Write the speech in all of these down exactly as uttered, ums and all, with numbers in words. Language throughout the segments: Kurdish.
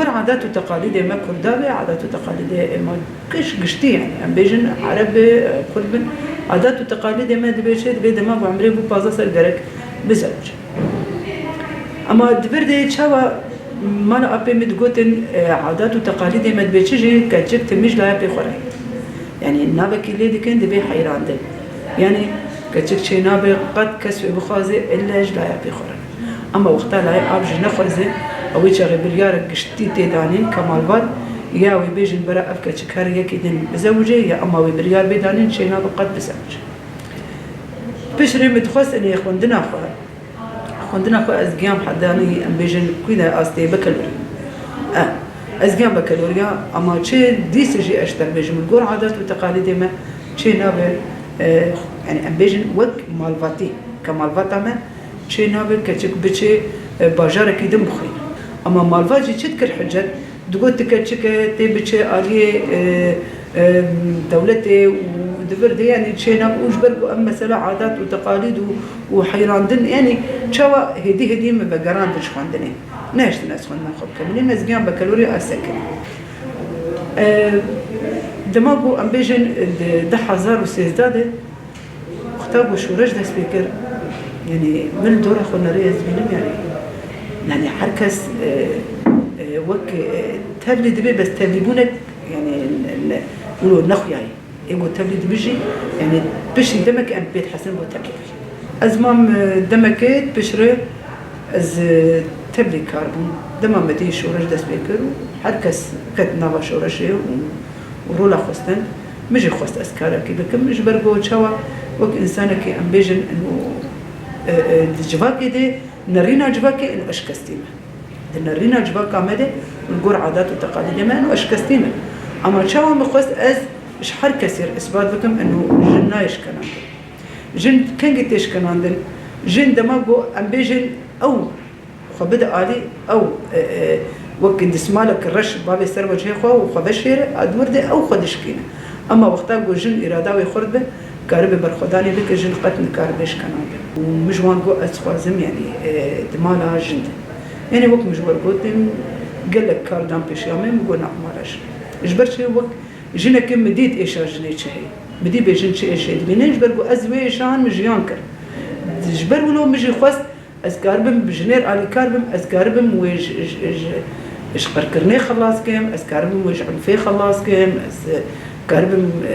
Adet û teqalîdê me Kurda be, adet û teqalîdê me giş-, giştî, yani em bêjin Ereb be, Kurd bin, adet û teqalîdê me dibê çi, dibê dema ku emrê bû pazdeh ser gerek bizewc. Ama di vir de çawa mala apê min digotin, e, adet û teqalîdê me dibê çi jî keçik timî ji laya pê xwe re. Yani navekî lê dikin dibê heyrandin. Yani keçik çê nabe qet kes wê bixwaze ille ji laya pê xwe re. Ama wexta layê ap jî nexwaze, ew ê çaxê biryarek giştî tê danîn ke malbat ya wê bêjin bera ev keçik her yekî din bizewicê ya ema wê biryar bê danîn çê nabe qet bizewicê. Piştre min dixwest inê xwendina xwe, xwendina xwe ez giyam hedanî em bêjin kû ne astê bekelorî. E, ez giyam bekeloriya, ama çi dîse jî ez ji te bêjim, li gor adet û teqalîdê me çê nabe, e, yani em bêjin wek malvatî, ke malvata me çê nabe keçik biçê, e, bajarekî din bixwîne. Ama malvat jî çi dikir hicet, digot ti keçik e, tê biçe aliyê, e, e, dewletê û di vir de, yani çê nabe û ji ber ku em mesela adet û teqalîd û, û heyrandin, yani çawa hêdî hêdî min vegerandin ji xwendinê. Nehiştin ez xwendina xwe bikim. Lê ez giyan bekelorî ez sekirim. E, dema ku em bêjin di du hezar û sêzdeh de, wexta ku şoreş dest pê kir, yani min li dora xwe nerê ez bînim, yani, yani her kes, e, e, wek, e, tevlî dibe, bes tevlîbûnek, yani ne, ne, wilo nexuyayî. Ê ku tevlî dibijî, yani piştî demek em pê dihesin bo tevlî. Ez mam, e, demekê piştre ez, e, tevlî kar bûm. Dema me dî şoreş dest pê kir û her kes ket nava şoreşê û, û rola xwe stend. Min jî xwest ez karekî bikim. Ji ber ku çawa wek însanekî em bêjin û, e, e, di civakê de nerîna civakê û eşkestî me. Di nerîna civaka me de li gor adet û teqalîdê me û eşkestî me. Ama çawa min xwest ez ji her kesê re isbat bikim û jin nayê şkenandin. Jin kengî tê şkenandin? Jin dema ku em bêjin ew xwe bide alî, ew, e, e, wek dismalek reş bavê ser wecihê xwe û xwe veşêre, a di wir de ew xwe dişkîne. Ema wexta ku jin îrada wê xurt be, karibe berxwedanê bike, jin qet nikaribe şkenandin. Û min ji wan got, ez dixwazim, yanî, e, di mala jin de. Yanî wek min ji we gotin, gelek kar dan pêşiya me, min got, na, mala jin. Ji ber çi? Wek jinekê min dît êşa jinê çi heye. Min dî bê jin çi êşê dibîne, ji ber ku ez wê êşan min jiyan kir. Ji ber wilo min jî xwest, ez karibim bi jinê re alîkar bim, ez karibim wê ji, ji, ji, ji qirkirinê xelas kim, ez karibim wê ji unfê xelas kim, ez karibim, e,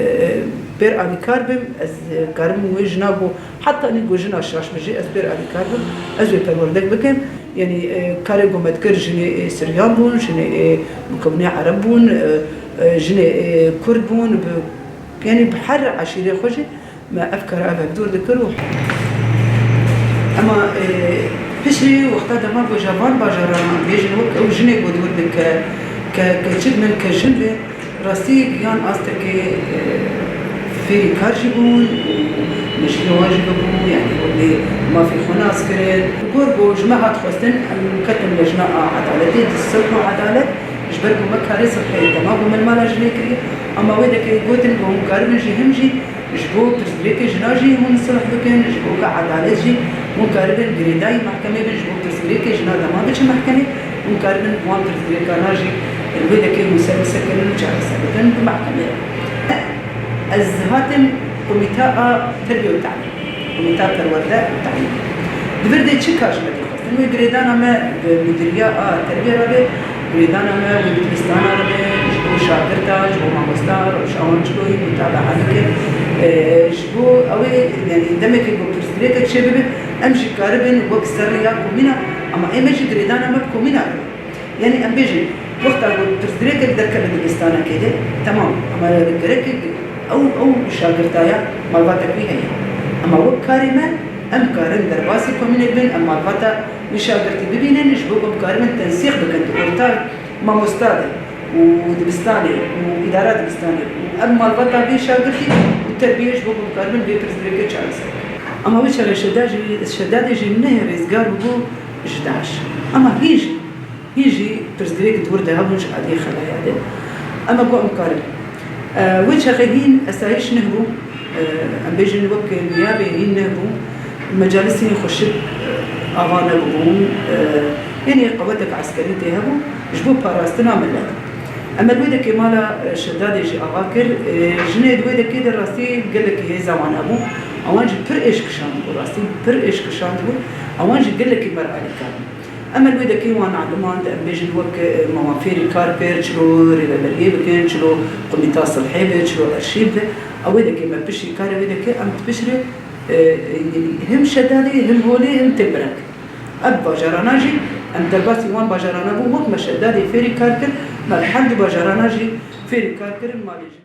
pêr alîkar bim, ez karibim wê jina ku heta nî ku jina şaş be jî ez pêr alîkar bim, ez wê perwerdek bikim. Yanî, e, karê ku me dikir jinê, e, siryan bûn, jinê, e, mukewinê ereb bûn, e, e, jinê, e, kurd bûn, bi, yanî bi her eşîrê xwe jî me ev kara ev hevdûr dikir û ema, e, piştî wexta dema ku ji van bajaran bêjin wek ew jinê ku dûr dike, ke keçik min ke jin be, rastî giyan astekê, e, fêrî kar jî bûn û meşînê wan jî bibû, yanî wek lê mafê xwe nas kirin. Gor ku ji me hat xwestin, em ketin lejna a edaletê, di sulh û edalet, ji ber ku me karê sulhê dema ku me li mala jinê kiriye, ema wê dekê gotin ku hûn karibin jî him jî Ji bo pirsgirêkê jina jî hûn sulh bikin, ji bo ke edalet jî hûn karibin girêdayî mehkemê bin, ji bo pirsgirêkê jina dema biçe mehkemê, hûn karibin bi wan pirsgirêkana jî li wê dekê hûn ser bisekinin û çareser bikin bi mehkemê re. Ez hatim Komîta a Terbiye û Te'lîm, Komîta Perwerde û Te'lîm. Di vir de çi kar ji me dixwestin? Wê girêdana me bi Mudîriya a Terbiyê re be, girêdana me wê bi dibistana re be, ji bo şagirta, ji bo mamosta, rewşa wan çilo ye, mutabaa bike. E, ji bo ew ê, yanî demekê ku pirsgirêkek çêbibe, em jî karibin wek serrêya komîna, ama ê me jî girêdana me bi komîna re be. Yanî em bêjin, wexta ku pirsgirêkek derkeve dibistanekê de, temam, ama gerek ew, ew şagirta ya malbatek wî heye. Ama wek karê me, em karin derbasî komînê bin, em malbata wî şagirtî bibînin, ji bo ku bikaribin tensîq bikin di orta mamosta de û dibistanê û îdara dibistanê û ev malbata vê şagirtî û terbiyê ji bo ku bikaribin vê pirsgirêkê çareser bikin. Ama wê çaxê Şedad jî, Şedadê jî nehê rêzgar bû ji DAIŞ. Ama hîn jî, hîn jî pirsgirêk di wir de hebûn ji aliyê xelaya de. Ema ku em karin. E, wê çaxê hîn esayîş nehbû, e, em bêjin wek niyabê hîn nehbû, mecalisên xweşik, e, ava nebûbûn, e, Hênî qeweteke eskerî tê hebû ji bo parastina milet. Em li wê dekê mala, e, Şedadê jî ava kir. E, jinê di wê dekê de rastî gelekî hêza wan hebû. Ewan jî pir êş kişandibû, rastî pir êş kişandibû. Ewan jî gelekî meralîkar bûn. Em li wê dekê wan elimand, em bêjin wek, e, me wan fêrî kar kir, çilo rêveberiyê bikin, çilo komîta silhê be, çilo erşîv be. Ew wê dekê me piştî karê wê dekê, em piştre, e, e, him Şedadê, him Holê, him Têpirek. Ev bajarana jî, em derbasî wan bajarana bûn, wek me Şedadê fêrî kar kir, me li her du bajarana jî fêrî kar kirin, malê jî.